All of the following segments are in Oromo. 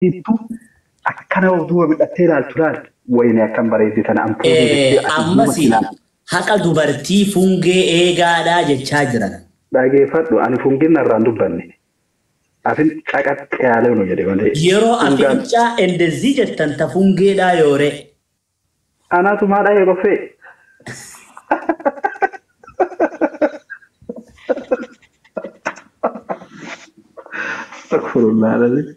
Isiittu akkana of duuba midhattee ilaaltu laal. Wayne akkam bareeddi tana ampuulii jettee asii Ammas duubatti ilaaltu. Haqa dubartii fungee eegaadhaa jechaa jiran. Dhageeffadhu, ani funginna irraan dubbanne. Afin caqaxxe yaalee nu jedhe malee. Yeroo Fungaan afincaa endezii jettan ta fungeedhaa yoore. Anaatu maa dhahee qoffee? Astaghfirullah alazim.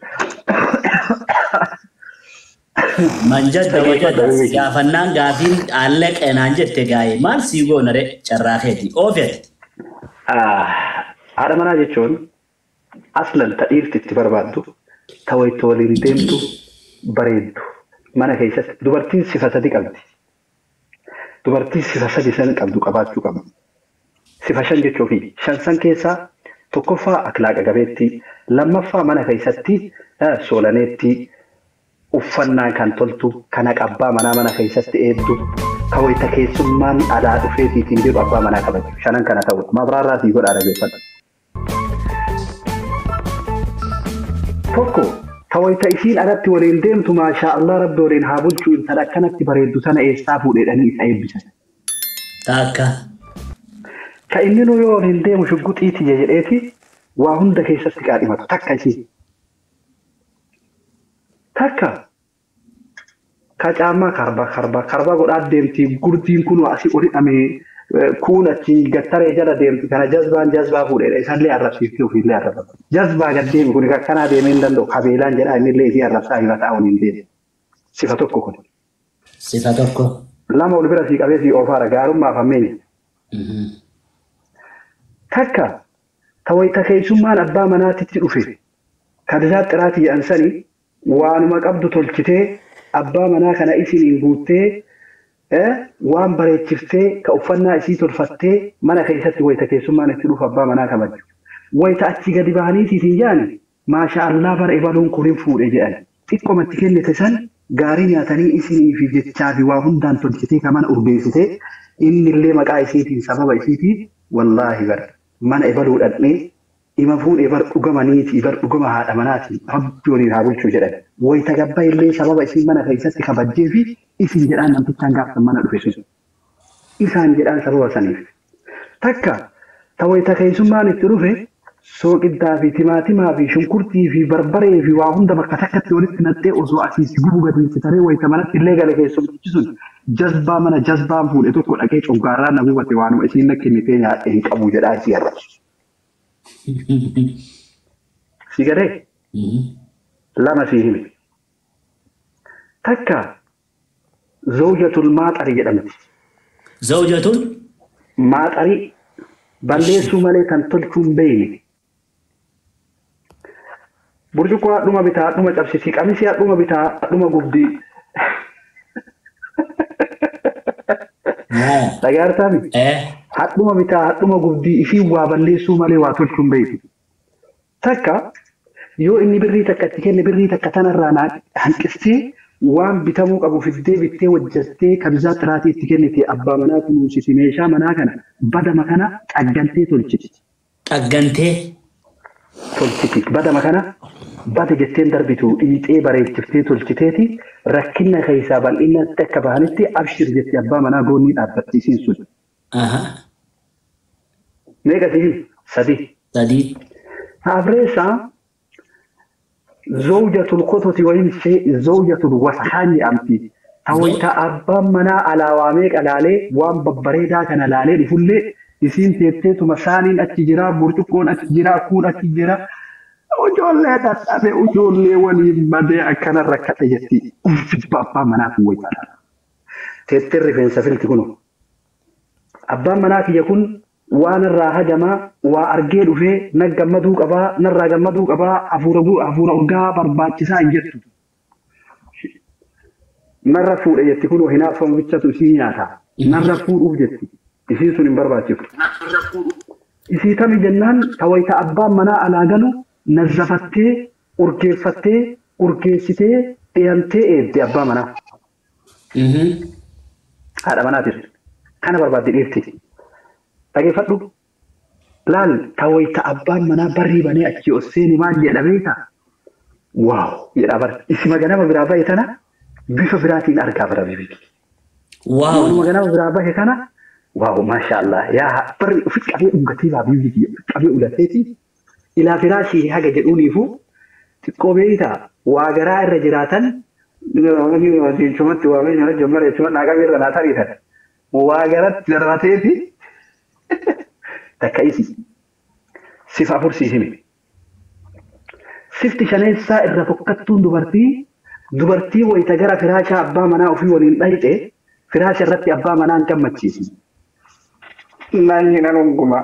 Manjadda Dhageeffadhu wajjadda beeki. Gaafannaan gaafiin alleqe naan jette gaa'ee maal sii goona re carraa keeti oofete. Haadha manaa jechuun aslan ta dhiirti itti barbaaddu, ta wayita waliin deemtu bareeddu. Mana keessatti dubartiin sifa sadi qabdi. Dubartiin sifa sadi san qabdu qabaachuu qabdi. Sifa shan jechuu fi shan san keessaa tokkoffaa akhlaaqa qabeettii, lammaffaa mana keessatti soolaneettii, uffannaan kan toltu, kan haqa abbaa manaa mana keessatti eegdu, kan wayita keessummaan alaa dhufeetiitiin jedhu abbaa manaa kabaju. Shanan kana ta'u. Mabraarraa sii godhaa dhageeffadhu. Tokko ta wayita isiin alatti waliin deemtu maashaa Allah rabbi waliin haa bulchu intala akkanatti bareeddu tana eessaa fuudhedhanii isa eebbisan. Takka. Ka inni nu yoo waliin deemu shugguxii tiyya jedheeti waa hunda keessatti qaadhimatu takka isii. Takka ka caammaa karba karba karba godhaa deemti gurdiin kun asii ol hidhamee kuun achi gattaree jala deemti kana jazbaan jazbaa fuudhedha isallee arrabsiifti ofiillee arrabata. Jazbaa gad deemi kun akkanaa deemee hin danda'u kabeelaan jedhaa innillee isii arrabsaa himataa waliin deemu. Sifa tokko kun. Sifa tokko. Lama ol bira sii qabee sii oofaara gaarummaaf hammeenya. Takka ta wayita keessummaan abbaa manaatitti dhufe kabizaa xiraatii jedhan sani waanuma qabdu tolchitee abbaa manaa kana isiniin guuttee waan bareechiftee ka uffannaa isii tolfattee mana keessatti wayita keessummaan itti dhufu abbaa manaa kabaju. Wayita achi gadi bahanii isiin jedhan maasha Allah bara ebaluun kun hin fuudhe jedhan. Xiqqoomatti kennite san gaarii nyaatanii isinii fi jechaa fi waa hundaan tolchitee ka mana urgeessitee innillee maqaa isiitiin sababa isiitiin wallaahi bara mana ebaluu dhaqnee ima fuudhee bar dhugamaniiti bar dhugama haadha manaati rabbi waliin haa bulchuu jedhan. Wayita gabbaa illee sababa isiin mana keessatti kabajjee fi isin jedhaan namtichaan gaafsan mana dhufe sun. Isaan jedhaan sababa saniif. Takka ta wayita keessummaan itti dhufe sooqiddaa fi timaatimaa fi shunkurtii fi barbaree fi waa hunda bakka takkatti walitti naqxee osoo asii si gubu gadi taree wayita manatti illee gale keessumtichi sun jazbaa mana jazbaan fuudhe tokko dhaqee coggaarraa na gubate waanuma isiin na kennitee nyaadhe hin qabu jedhaa isii arrabsu. Si galee lama sii hime. Takka zawjatul maaxari jedhamti. Zawjatun Maaxarii balleessuu malee kan tolchuu hin beekne. Burcuqqoo hadhuma bitaa hadhuma cabsiti qamisii hadhuma bitaa hadhuma gubdii. Dhagaartaami. Hadhuma bitaa hadhuma gubdii isiin waa balleessuu malee waa tolchuu hin beektu. Takka yoo inni birrii takka itti kenne birrii takka tanarraa naa hanqistee waan bitamuu qabu fiddee bittee hojjattee kabizaa xiraatii itti kennite abbaa manaa kunuunsiti meeshaa manaa kana badama kana xaggantee tolchiti. Xaggantee. Tolchiti badama kana bade jetteen darbitu dhiixee bareechiftee tolchiteeti rakkina keessaa bal'inatti akka bahanitti abshir jetti abbaa manaa goonnii dhaabbatti isiin sun. Meeqa siif? Sadi. Sadii. Afreessaa zawjatul kototi wayim zawjatul wasakhaan jedhamti. Ta wayita abbaan manaa alaa meeqa laalee waan babbareedaa kana laalee dhufullee isiin teetteetuma saaniin achi jira burcuqqoon achi jira kuun achi jira. Ijoollee dadhabe ijoollee waliin badee akkana rakkate jetti. Jibba abbaan manaa kun wayita. Teettee rifeensa filti kunoo. Abbaan manaa kiyya kun waan irraa hajamaa waa argee dhufee na gammaduu qabaa narraa gammaduu qabaa hafuura urgaa barbaachisaa hin jettu. Narra fuudhe jetti kunoo hinaafamu bichatu isii nyaata. Narra fuudhuuf jetti. Isiin sun hin barbaachiftu. Isii tami jennaan ta wayita abbaan manaa alaa galu nazzafattee urgeeffattee urgeessitee dhiyantee eebde abbaa manaa. Haadha manaatis. Kana barbaadde dhiirti. Dhageeffadhu. Laal ta wayita abbaan manaa barrii banee achi ol seeni maal jedha beektaa? Waaw jedhaa bara isima ganama biraa bahe tana bifa biraatiin argaa bara bibi. Waaw. Waanuma ganama biraa bahe kana waaw maashaallah yaa barri ofi qabee dhungatee baa biyyi qabee ulateeti ilaa firaashii haga jedhuuniifu xiqqoo beeyta waa garaa irra jiraatan chumatti waamee jira jammara chuma naa qabee irra naa tariitan waa garatti darbateeti takka isi sifa afur sii hime. Sifti shaneessaa irra fokkattuun dubartii wayita gara firaashaa abbaa manaa ofii waliin dhayxe firaasha irratti abbaa manaa hin gammachiisu. Naan nan unguma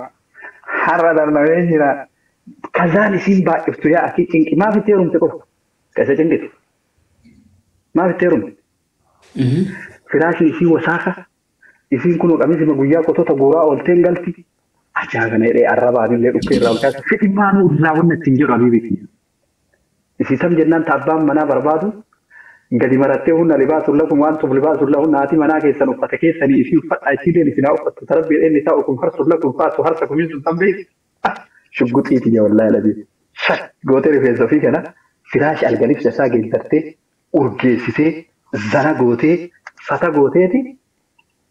har'a darbamee jira. Kazaan isiin baay'iftu yaa akii cinqi maaf itti heerumte qofa? Keessa cinqitu. Maaf itti heerumte? Firaashni isii wasaaka. Isiin kunoo qamisima guyyaa qotoota guuraa oolteen galti. Ajaa kana jedhee arrabaan illee dhukkee irraa ol kaasa. Fedhi maanuu irraa wanna ittiin jedhu abii Isii tam jennaan ta abbaan manaa barbaadu gadi marattee hunna libaasun lakum waan tuf libaasun lahun haati manaa keessan uffata keessanii isii uffadhaa isiileen isinaa uffattu tarabbii inni isaa ukum harsun lakum faatu harsa kumiin sun beeku. Shugguxiiti jee wallaahi labii. Shak gootee rifeensa ofii kana firaashi algalibsa isaa geeddartee urgeessitee zana gootee fata gooteeti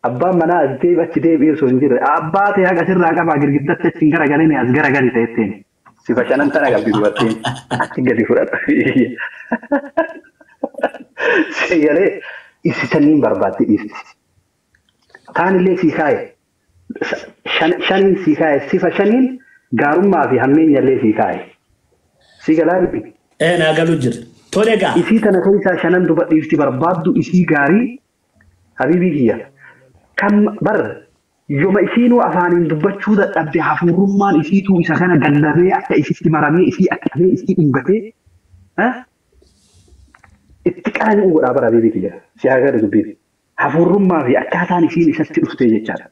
abbaan manaa as deebi achi deebi'ee osoo hin jirre abbaa ta'e haqa sirraa qabaa girgiddatti achi hin garagalini as garagali ta'etteen. Sifa shanan tana qabdi dubartiin achi gadi fudhadhu. Sigalee isi sanniin barbaaddi dhiifti. Taanillee sii kaaye shaniin sii kaaye sifa shaniin gaarummaa fi hammeenyallee sii kaaye. Si galaa miti. Naa galuu jira. Tole gaa. Isii tana keessaa shanan duba dhiifti barbaaddu isii gaarii habiibii kiyya. Kan bar yoma isiinuu afaaniin dubbachuu dadhabde hafuurummaan isiituu isa kana gallabee akka isitti maramee isii akka qabee isii dhungatee itti qaanii godhaa bara habiibii kiyya. Si haa galu dubbiin. Hafuurummaa fi akkaataan isiin isatti dhuftee jechaadha.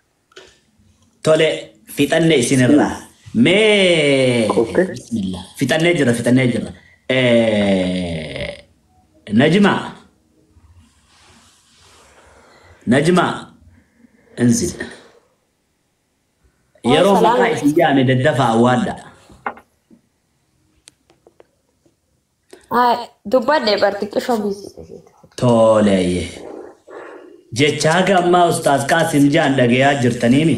Tole fixanne isinirraa. Mee Okay. bismillah fixannee jira fixannee jira. Najma Najma انزل. Yeroo Salaam. maqaa isin jaame daddafaa awwaadha. Ay, dubbadhe barti xiqqishoo biisi. Tole. Jecha haga ammaa Ustaaz Qaasim jaan dhagayaa jirtaniimi.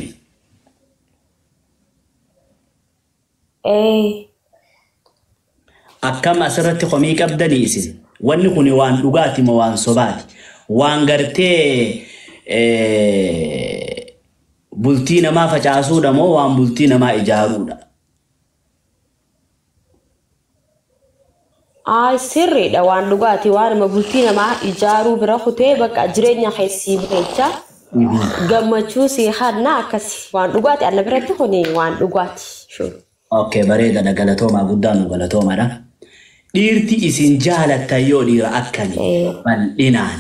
Ee, Akkam asirratti komii qabdanii isin. Wanni kun waan dhugaati moo waan sobaati? Waan gartee bultii namaa facaasuudha moo waan bultii namaa ijaaruudha? Ay sirriidha waan dhugaati waanuma bultii namaa ijaaruu bira kutee bakka jireenya keessii bareecha. Gammachuu si hanna akkasi waan dhugaati anna biratti kuni waan dhugaati. Sure. Okay, bareedaadha galatoomaa guddaa nu galatoomaadha. Dhiirti isin jaalattan yoo dhiira akkamii? Bal'inaan.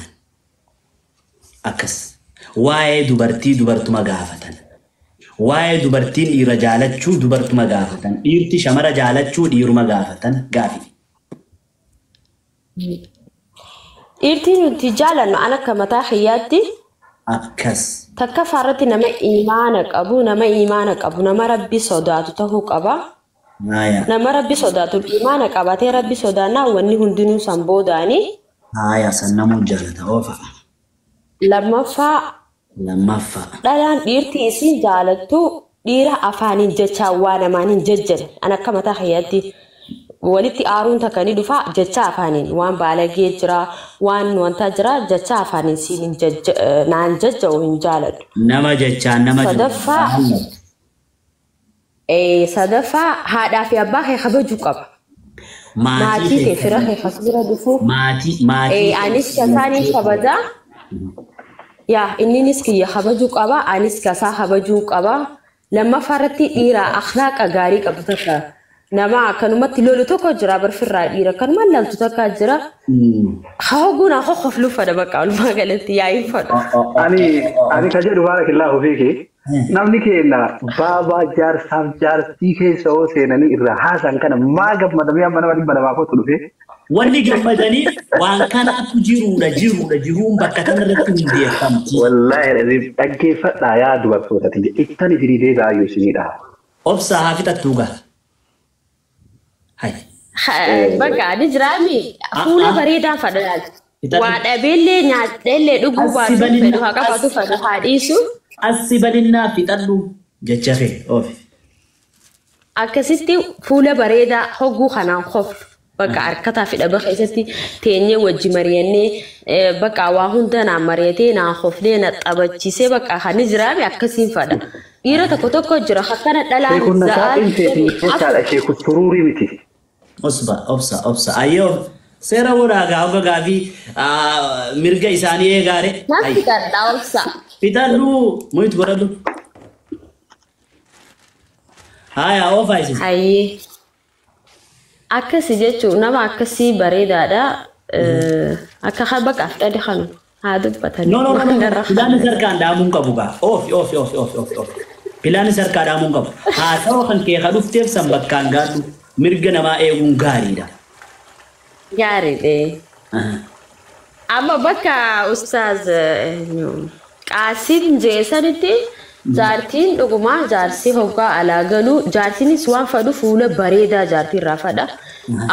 Akkas. Waa'ee dubartii dubartuma gaafatan. Waa'ee dubartiin dhiira jaalachuu dubartuma gaafatan. Dhiirti shamara jaalachuu dhiiruma gaafatan gaafi. Dhiirti nuti jaalannu an akka mataa kiyyaatti Akkas. takka faarratti nama imaana qabu, nama imaana qabu, nama rabbi sodaatu ta'uu qaba. Haaya. Nama rabbi sodaatu imaana qabatee rabbi sodaannaa wanni hundinuu san boodaani. Haaya san namuu jaalata oofa. Lammaffaa Lammaffaa. dhalaan dhiirti isin jaalattu dhiira afaaniin jechaa waa namaan hin jejjenne. An akka mataa kiyyaatti walitti aaruun takka ni dhufa jecha afaaniin waan baalagee jira waan wanta jira jecha afaaniin siin hin naan jejja'u hin jaaladhu. Nama jechaan nama Sadaffaa sadaffaa haadhaa fi abbaa kee kabajuu qaba. Maatii kee fira kee kas bira dhufu. Maatii Anis kasaanii kabaja. Yaa inninis kiyya kabajuu qaba anis kasaa kabajuu qaba. Lammaffaa irratti dhiira akhlaaqa gaarii qabu takka nama akkanumatti lolu tokko jira barfirraa dhiira akkanuma laltu takka jira. Haa naa kokkofluu fadha bakka walumaa galatti yaa'iin fadha. Ani ka jedhu baarakillaahu fiiki. Namni keenya baabaa jaarsaaf jaartii keessa hoo seenanii irraa haasan kana maa gammadamee amma nama 200 kootu dhufe. Wanni gammadaniif waan kanaatu jiruudha jiruudha jiruun bakka kanarratti hundeeffamti. Wallaahi dhaggeeffadhaa yaa dubartoota ittan isinii deebi'aa iyyuu isinii dhaha. Obsaa haa fixattuu gaa. Hai. Bakka ni jiraami fuula bareedaa fadha. Waa dhabeellee nyaadheellee dhuguu baatu fedhu haa qabaatu fedhu haa dhiisu. Assi balinnaa fixadhu jecha kee oofi. Akkasitti fuula bareedaa hogguu kanaan qoftu bakka harkataa fi dhaba keessatti teenyee wajji mari'annee bakka waa hunda naan mari'atee naan qofnee na taphachiisee bakka kan jiraame akkasiin fadha. Dhiira tokko tokko jira akkana dhalaan Sheekun nasaatiin feetii jechaadha. Sheekun suruurii miti. Obsa obsa obsa ayyoo seera godhaa hogga gaafii mirga isaanii eegaare. Natti kadhaa obsa. Fixadhu muyit godhadhu. Haya oofaa isin. Hayyee. Akkasi jechuun nama akkasii bareedaadha. Akka bakka fudhate kanu haa dubbatanii. No no no no. Pilaanis harkaan dhaamuun qabu gaa. Oofi oofi oofi oofi oofi oofi. Pilaanis harkaa dhaamuun qabu. Haasawa kan kee ka dhufteef san bakkaan gaadhu mirga namaa eeguun gaariidha. Gaariidha. Amma bakka ustaaz Qaasim jeesanitti jaartiin dhugumaa jaarsi hoggaa alaa galuu jaartiinis waan fadhu fuula bareedaa jaartii irraa fadha.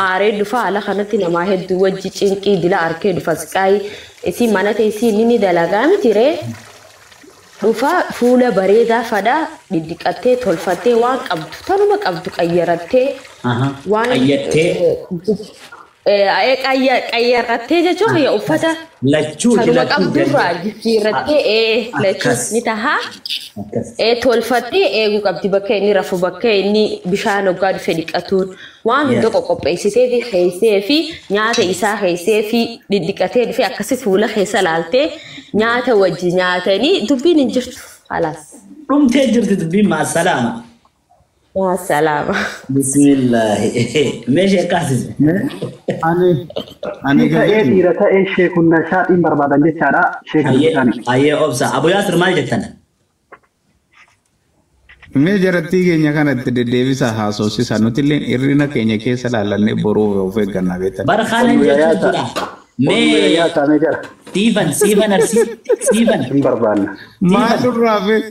Aaree dhufa ala kanatti namaa hedduu wajji cinqii dila arkee dhufa siqaayii isii mana teessii inni dalagaa miti ree dhufa fuula bareedaa fadha diddiqattee tolfattee waan qabdu tanuma qabdu qayyarattee waan Qayyattee. Qayyarattee jechuun uffata Lachuu sanuma qabdurraa jijjiirrattee lachuu ni taha. Tolfattee eeguu qabdi bakka inni rafu bakka inni bishaan hoggaa dhufe dhiqatuun waan hunda qoqopheessitee fi keessee fi nyaata isaa keessee fi dhidhiqatee dhufe akkasi fuula keessa laaltee nyaata wajji nyaatanii dubbiin hin jirtu. Halaas. Dhumtee jirti dubbiin maasalaama. Maasalaama. Bismillaahi. Meeshee akkaasise. Ani Ta'ee dhiira ta'ee sheekun nasaatiin barbaadan jechaadha. Sheekun isaanii. Ayyee obsa. Abu Yaasir maal jettan? Mee jarattii keenya kanatti deddeebisaa haasofsiisaa nuti illee hir'ina keenya keessa laalannee boruu of eeggannaa beektan. Bara kanan jechuun jira. Mee Mee jara. siifan siifan arsii siifan. Hin barbaanna. Maalurraa fee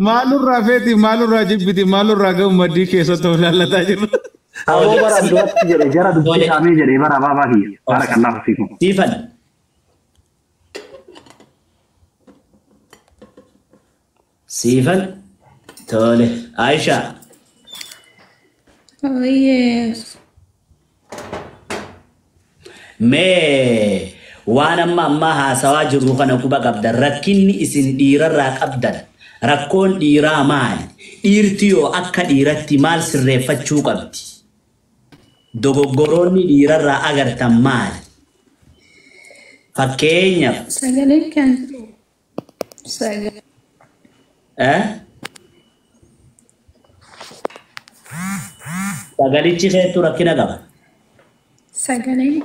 maalurraa feeti maalurraa jibbiti maalurraa gammaddii keessatti of laallataa jirra. Aboo bara duratti jedhe jara dubbisaamee jedhe bara baabaa kiyya. Barakallahu fiikum. Siifan. Siifan. Tole. Aisha. Oyyee. Mee waan amma ammaa haasawaa jirru kana quba qabdan rakkinni isin dhiirarraa qabdan rakkoon dhiiraa maali? Dhiirti yoo akka dhiiratti maal sirreeffachuu qabdi? Dogoggoroonni dhiirarraa agartan maali? Fakkeenyaaf. Sagaleen kan sagalee. Sagalichi keettu rakkina qaba. Sagaleen.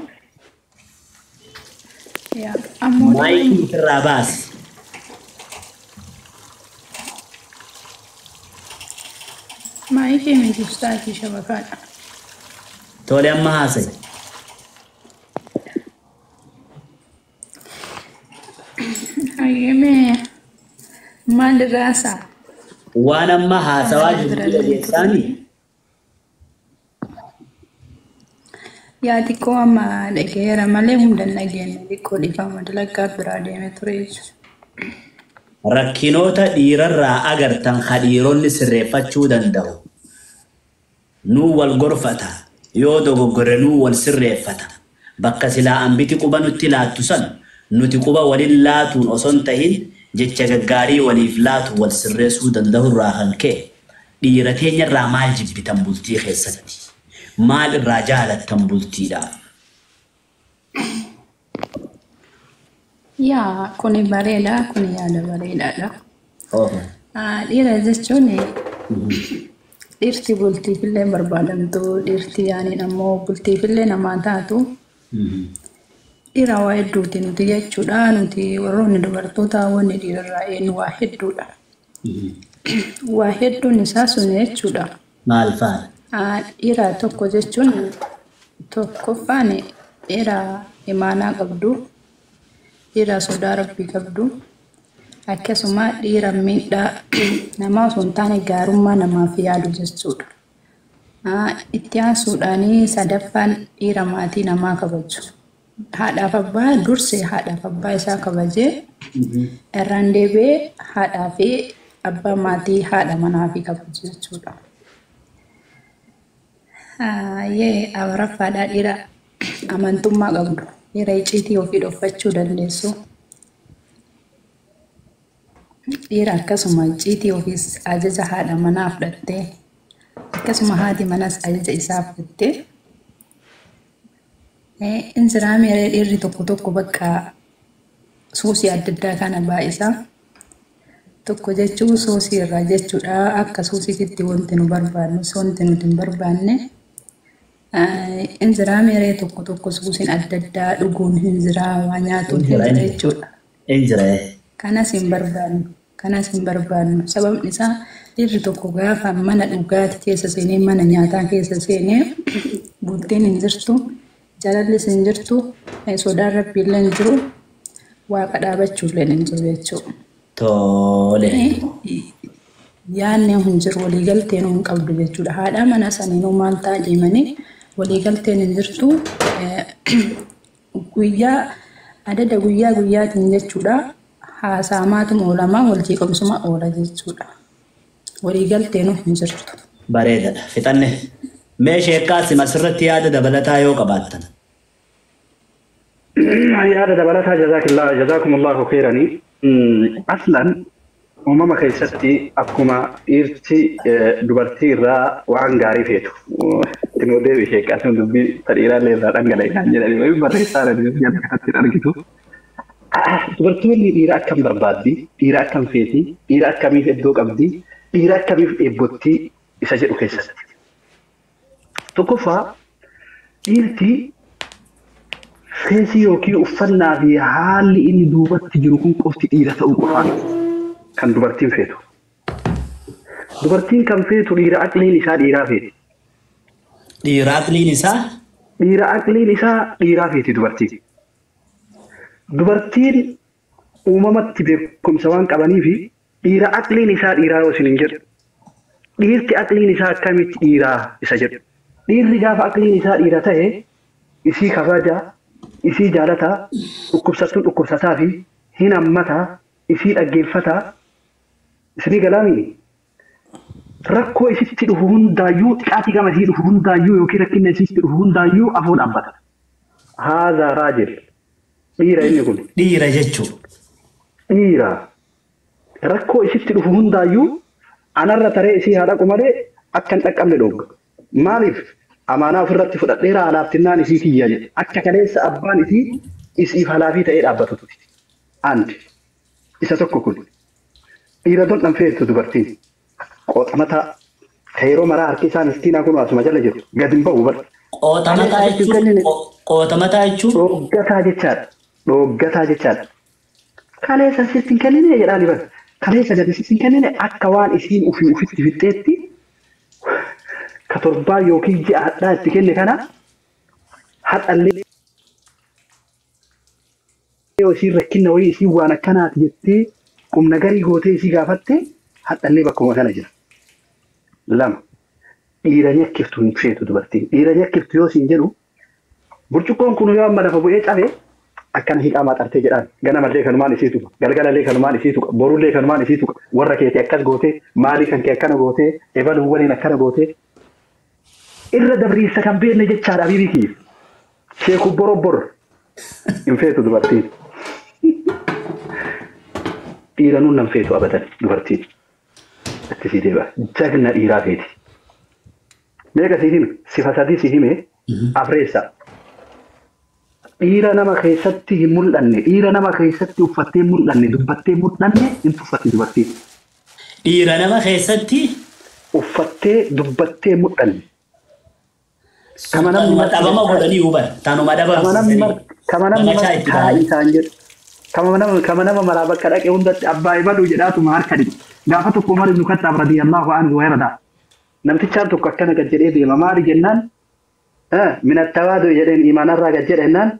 Yaa ammoo. Maayikii ofirraa baasi. Maayikii miti ustaazii shabakaadha. Tole amma haasa'i. Hayyamee maal irraa haasa'a? Waan amma haasawaa jirru dhageessaanii? Yaa xiqqoo amma dhageera malee hunda hin dhageenye xiqqoo dhiifama dalagaa biraa deeme ture jechuudha. Rakkinoota dhiirarraa agartan ka dhiironni sirreeffachuu danda'u. Nuu wal gorfata. Yoo dogoggore nuu wal sirreeffata. Bakka silaa hambiti quba nutti laattu san nuti quba walin laatuun osoo hin tahin jecha gaggaarii waliif laatu wal sirreessuu danda'urraa kan ka'e dhiira teenyarraa maal jibbitan bultii keessatti? Maal irraa jaalattan bultiidhaaf? Yaa kuni bareeda kuni yaada bareedaadha. Dhiira jechuun dhiirti bultiifillee barbaadamtu dhiirti yaaniin ammoo bultiifillee namaa taatu dhiira waa hedduuti nuti jechuudha nuti warroonni dubartoota wanni dhiirarraa eenyu waa hedduudha. Waa hedduun isaa sun jechuudha. Maal fa'a? Dhiira tokko jechuun tokkoffaan dhiira imaanaa qabdu, dhiira sodaa rabbii qabdu, akkasuma dhiira miidhaa namaa osoo hin taane gaarummaa namaaf yaadu jechuudha. Itti aansuudhaan sadaffaan dhiira maatii namaa kabaju. Haadhaaf abbaa dursee haadhaaf abbaa isaa kabajee irraan deebi'ee haadhaa fi abbaa maatii haadha manaa fi kabaju jechuudha. Yee afuraffaadhaa dhiira amantummaa qabdu. Dhiira icciitii ofii dhoffachuu dandeessu. Dhiira akkasuma icciitii ofiis ajaja haadha manaa fudhattee akkasuma haati manas ajaja isaa fudhattee injiraa meeree dhiirri tokko tokko bakka suusii adda addaa kana baay'isa. Tokko jechuun suusii irraa jechuudha. Akka suusiitti wanti nu barbaannu wanti nuti hin barbaanne. Injiraa meeree tokko tokko suusiin adda addaa dhuguun hin jiraa waa nyaatuun hin jira jechuudha. Injira. Kanas hin barbaannu. Kanas hin barbaannu. Sababni isaa dhiirri tokko gaafa mana dhugaatii keessa seenee mana nyaataa keessa seenee bultiin hin jirtu, jaalallis hin jirtu, sodaan rabbiillee hin jiru, waaqa dhaabachuullee hin jiru jechuudha. Tole. Yaadni hin jiru waliigalteen hin qabdu jechuudha. Haadha mana saniinuu maal ta'a deemanii waliigalteen hin jirtu. Guyyaa adada guyyaa guyyaatiin jechuudha. Haasaamaatuma oolamaa wal jeequmsuma oola jechuudha. Waliigalteen hin jirtu. Bareedaadha. Fixanne. Mee sheekkaas asirratti yaada dabalataa yoo qabaattan. Yaada dabalataa jazaakumullahu khairanii. Aslan uumama keessatti akkuma dhiirti dubartii irraa waan gaarii feetu. Inuu deebi sheekkaas dubbii dhiiraallee irraa dhangala'e kan jedhanii barreessaa kanatti argitu. Dubartoonni dhiira akkam barbaaddi, dhiira akkam feeti, dhiira akkamiif iddoo qabdi, dhiira akkamiif dheebbotti isa jedhu keessatti. Tokkoffaa dhiirti feesii yookiin uffannaa fi haalli inni duubatti jiru kun qofti dhiira ta'uu qofaan kan dubartiin feetu. Dubartiin kan feetu dhiira aqliin isaa dhiiraa feeti. Dhiira aqliin isaa? Dhiira aqliin isaa dhiiraa feeti dubartiin. Dubartiin uumamatti beekumsa waan qabaniif dhiira aqliin isaa dhiiraa yoo isin hin jedhu. Dhiirti aqliin isaa akkamitti dhiiraa isa jedhu. Dhiirri gaafa aqliin isaa dhiira ta'e isii kabajaa, isii jaalataa, dhukkubsattuun dhukkubsataa fi hin hammataa, isii dhaggeeffataa, isinii galaami. Rakkoo isitti dhufu hundaayyuu, xiqaatii gama isii dhufu hundaayyuu yookiin rakkinna isitti dhufu hundaayyuu afoo dhaabbata. Haazaa raajil. Dhiira inni kun. Dhiira jechuun. Dhiira. Rakkoo isitti dhufu hundaayyuu anarra taree isii haa dhaqu malee akka hin dhaqqabne dhoogga. Maaliif amaanaa ofirratti fudhadheera alaaftinnaan isii kiyya jedhe. Akka kaleessa abbaan isii isiif halaafii ta'ee dhaabbatutti. Andi. Isa tokko kun. Dhiira don dhanfeettu dubartiin. Qooxamataa ka yeroo maraa harki isaa miskiinaa kun asuma jala jiru. Gadi hin ba'u bara. Qooxamataa jechuun. Qooxamataa jechuun. Dhooggataa jechaadha. Dhooggataa jechaadha. Kaleessa sitti hin kennine jedhaan bara. Kaleessa gadi sitti hin kennine akka waan isiin ofii ofitti fixxeetti ka torbaa yookiin ji'a hadhaa itti kenne kana hadhallee isiin rakkinna wayii isiin waan akkanaati jettee qubna garii gootee isii gaafatte hadhallee bakkuma kana jira. Lama dhiira nyakkiftu hin feetu dubartiin. Dhiira nyakkiftu yoo siin jedhu burcuqqoon kun yoo amma lafa bu'ee cabe akkana hiiqaa maxxartee jedhaan ganamallee kanumaan isii tuqa galgalallee kanumaan isii tuqa borullee kanumaan isii tuqa warra keetii akkas gootee maalii kan kee akkana gootee ebaluu waliin akkana gootee irra dabriisa kan beekne jechaadha abiibii kiyya. Sheeku borobbor hin feetu dubartiin. Dhiira nuun nan feetu abadan dubartiin. Itti sii deebi'a. Jagna dhiiraa feeti. Meeqa sii hime? Sifa sadii sii hime afreessa. Dhiira nama keessatti hin mul'anne, dhiira nama keessatti uffattee hin mul'anne, dubbattee hin mul'anne hin tuffatti dubartiin. Dhiira nama keessatti uffattee dubbattee hin mul'anne. Tanuma dhabama godhanii huban. Tanuma dhabamsiisanii. Kama namni taa'i isaan jedhu. Kama nama maraa bakka dhaqe hundatti abbaa ibaluu jedhaatuma harka dhiqe. Gaafa tokko Umar ibn Khattaab radiyallahu anhu yarda. Namtichaan tokko akkana gad jedhee deema maali jennaan min attawaadu jedheen imaanarraa gad jedhe jennaan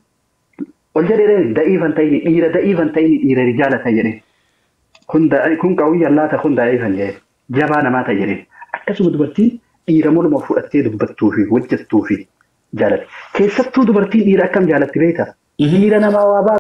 ol jedhee da'iifan ta'ini dhiira da'iifan ta'ini dhiira rijaala ta'e jedheen. Kun qawwiyyan laata kun da'iifan jedheen jabaa namaa ta'e jedheen. Akkasuma dubartiin Dhiira morma fudhattee dubbattuu fi hojjettuu fi jaalatti. Keessattuu dubartiin dhiira akkam jaalatti beektaa? Dhiira namaa waa baatu.